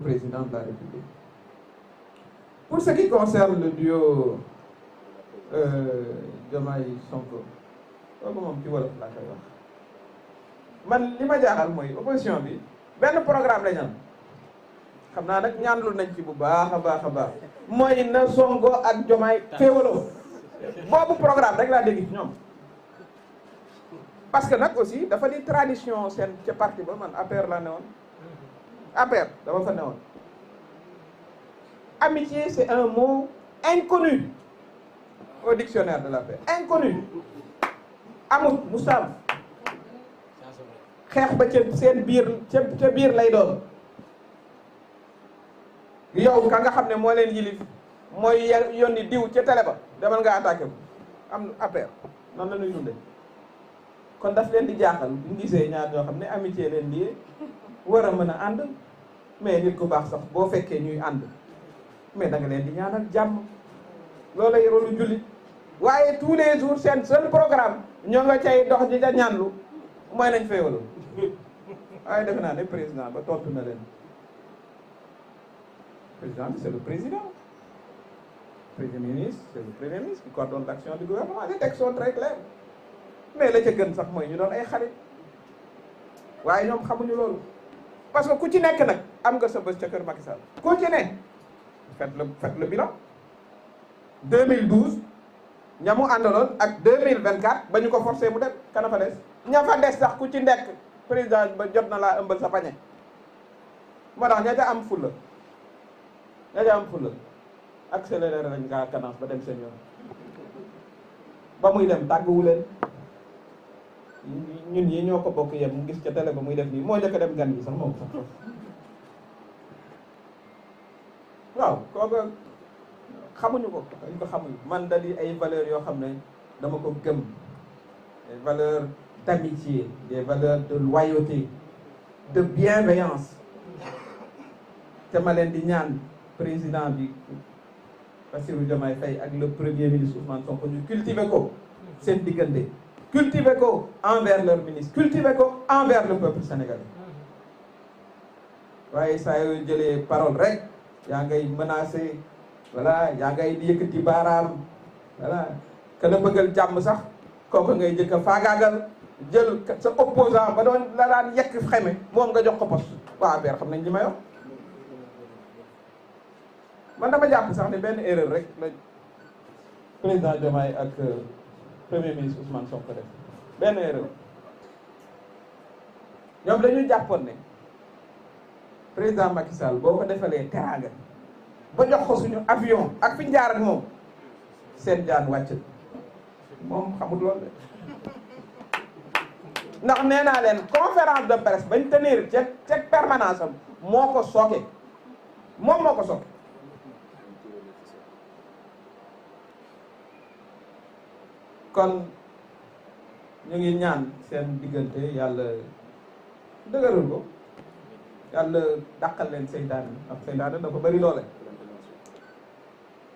président de la République. Pour ce qui concerne le duo Diomaye Sonko kooku moom ci wolof laa koy wax man li ma jaaxal mooy opposition bi benn programme la ñu am xam naa nag ñaanlu nañ ci bu baax a baax a baax mooy na Sonko ak Diomaye féewaloo boobu programme rek laa dégg ci ñoom parce que nag aussi dafa di tradition seen ca parti ba man APR laa ne woon APR dama fa ne woon amitié c'est un mot inconnu au dictionnaire de l'APR inconnu amut Moustapha xeex ba ca seen biir ca biir lay doon yow ka nga xam ne moo leen yilif mooy yónni diw ca télé ba demal nga attaqué ko am APR noonu la ñuy dunde kon daf leen di jaaxal bu ñu gisee ñaar ñoo xam ne amitié leen di war a mën a ànd mais nit ku baax sax boo fekkee ñuy ànd mais da nga leen di ñaanal jàmm loolu la rôle jullit waaye tous les jours seen seul programme ñoo nga cay dox di ca ñaanlu mooy nañ féewaloo waaye defe naa ne président ba tontu na leen président bi c'est le président premier ministre c'est le premier ministre qui coordonne l'action du gouvernement les textes sont très clairs mais la ca gën sax mooy ñu doon ay xarit waaye ñoom xamuñu loolu parce que ku ci nekk nag am nga sa bés ca kër Macky Sall ku ci ne faites le bilan 2012 ña mu àndaloon ak 2024 ba ñu ko forcé mu dem kana fa des ña fa des sax ku ci nekk président ba jot na laa ëmbal sa pañe moo tax ña ca am fulla accéléré nañ kaa cadence ba dem seen yoon ba muy dem tàgguwu leen ñun ñi ñoo ko bokk yem mu gis ca télé ba muy def nii moo njëkk a dem gan bi sax moom sax waaw kooku xamuñu ko dañ ko xamuñu man da di ay valeurs yoo xam ne dama ko gëm des valeurs d'amitié des valeurs de loyauté de bienveillance te ma leen di ñaan président bi Bassirou Diomaye Faye ak le premier ministre Ousmane Sonko ñu cultiver ko seen diggante cultiver ko envers leur ministre cultiver ko envers le peuple sénégalais waaye saa yoo jëlee parole rek yaa ngay menacer voilà yaa ngay di yëkkati baaraam voilà que la bëggal jàmm sax kooku ngay jëkk a faagaagal jël sa opposant ba doon la daan yekk xeme moom nga jox ko poste waa APR xam nañ li may wax man dama jàpp sax ne benn erreur rek la président Diomaye ak premier ministre Ousmane Sonko def benn erreur ñoom dañu jàppoon ne président Macky Sall boo ko defalee teraanga ba jox ko suñu avion ak fi ñu jaar ak moom seen jaan wàcc moom xamul loolu de ndax nee naa leen conférence de presse bañ tenir ca permanence am moo ko sooke moom moo ko sooke kon ñu ngi ñaan seen diggante yàlla dëgëral ko yàlla dàqal leen seytaane ndax seytaane dafa bëri doole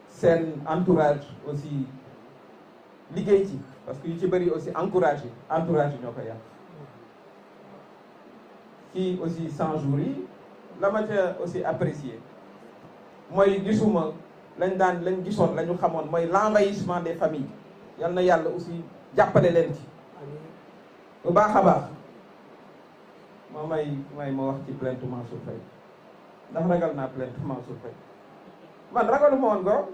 seen entourage aussi liggéey ci parce que yu ci bëri aussi entourage yi ñoo ko yàq ci aussi 100 jours yi la ma ca aussi apprécié mooy gisuma lañ gisoon la ñu xamoon mooy l'envahissement des familles yal na yàlla aussi jàppale leen ci bu baax a baax may ma wax ci plainte Mansour Faye ndax ragal naa plainte Mansour Faye man ragalu ma woon goro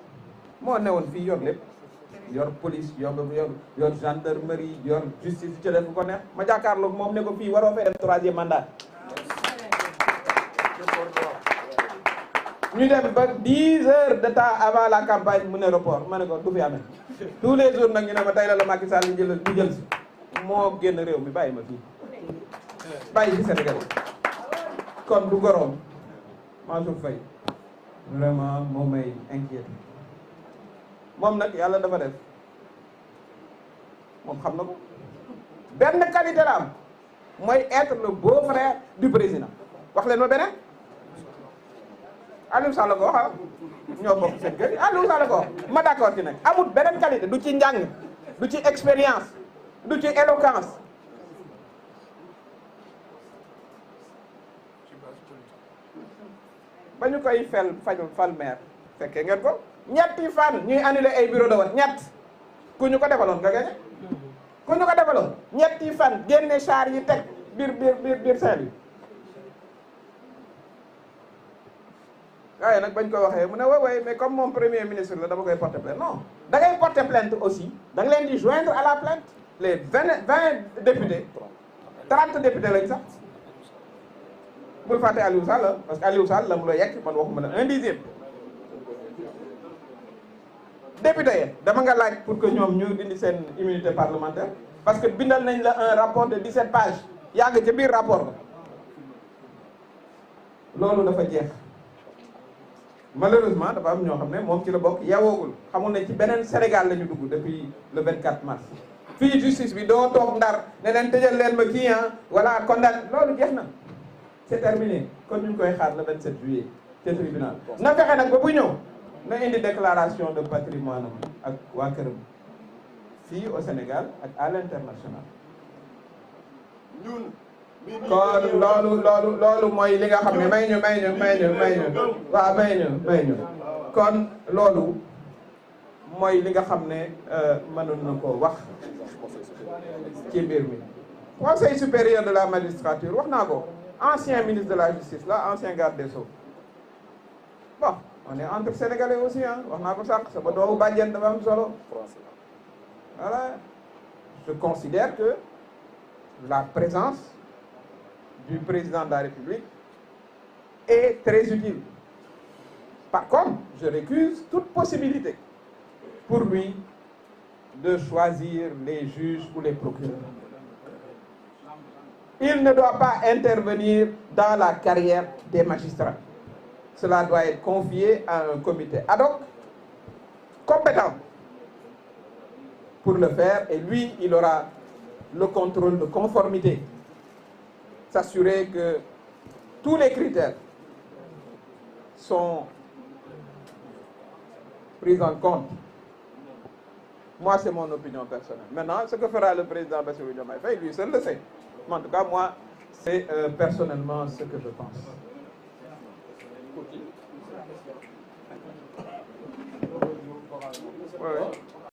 moo newoon fii yor lépp yor police yor gendarmerie yor justice ci def ko neex ma jàkkaarloog moom ne ko fii waroo fee def 3e mandat ñu dem ba 10 heures de temps avant la campagne mu ne report ma ne ko du fi amee tous les jours nag ñu ne ma tey la Macky Sall ñu jël si moo génn réew mi bàyyi ma fii bàyyi ci Sénégal kon du goroom Mansour Faye vraiment moom may inquiété moom nag yàlla dafa def moom xam na ko benn qualité la am mooy être le beau-frère du président wax leen ma beneen Aliou Sall ko wax ñoo bokk seen kër Aliou Sall ko wax ma d'accord ci nag amul beneen qualité du ci njàng du ci expérience du ci éloquence ba ñu koy fal maire fekkee ngeen ko ñetti fan ñuy annuler ay bureau de vote ñett ku ñu ko defaloon nga gañe ku ñu ko defaloon ñetti fan génne char yi teg biir Saint-Louis waaye nag bañ ko waxee mu ne waawaaye mais comme moom premier ministre la dama koy porter plainte non da ngay porter plainte aussi da nga leen di joindre à la plainte les 20 députés 30 députés lañ sax bul fàtte Aliou Sall parce que Aliou Sall la mu la yekk man waxuma la 1/10 député yi dama nga laaj pour que ñoom ñu dindi seen immunité parlementaire parce que bindal nañ la un rapport de 17 pages yàgg ca biir rapport la loolu dafa jeex malheureusement dafa am ñoo xam ne moom ci la bokk yeewoogul xamul ne ci beneen Sénégal la ñu dugg depuis le 24 mars fii justice bi doo toog ndar ne leen tëjal leen ma kii voilà condamné loolu jeex na c'est terminé kon ñu ngi koy xaar le 27 juillet ca tribunal na fexe nag ba bu ñëw na indi déclaration de patrimoine am ak waa këram fii au Sénégal ak à l'international kon loolu mooy li nga xam ne may ñu waaw may ñu kon loolu mooy li nga xam ne mënoon na koo wax ci mbir mi conseil supérieur de la magistrature wax naa ko ancien ministre de la justice la ancien garde des Sceaux bon on est entre sénégalais aussi wax naa ko sànq sama doomu bàjjen dafa am solo voilà je considère que la présence du président de la République est très utile. Par contre, je récuse toute possibilité pour lui de choisir les juges ou les procureurs. Il ne doit pas intervenir dans la carrière des magistrats. Cela doit être confié à un comité ad hoc, compétent pour le faire, et lui, il aura le contrôle de conformité. S'assurer que tous les critères sont pris en compte. Moi, c'est mon opinion personnelle. Maintenant, ce que fera le président Bassirou Diomaye Faye, lui seul le sait. Mais en tout cas, moi, c'est personnellement ce que je pense. Ouais.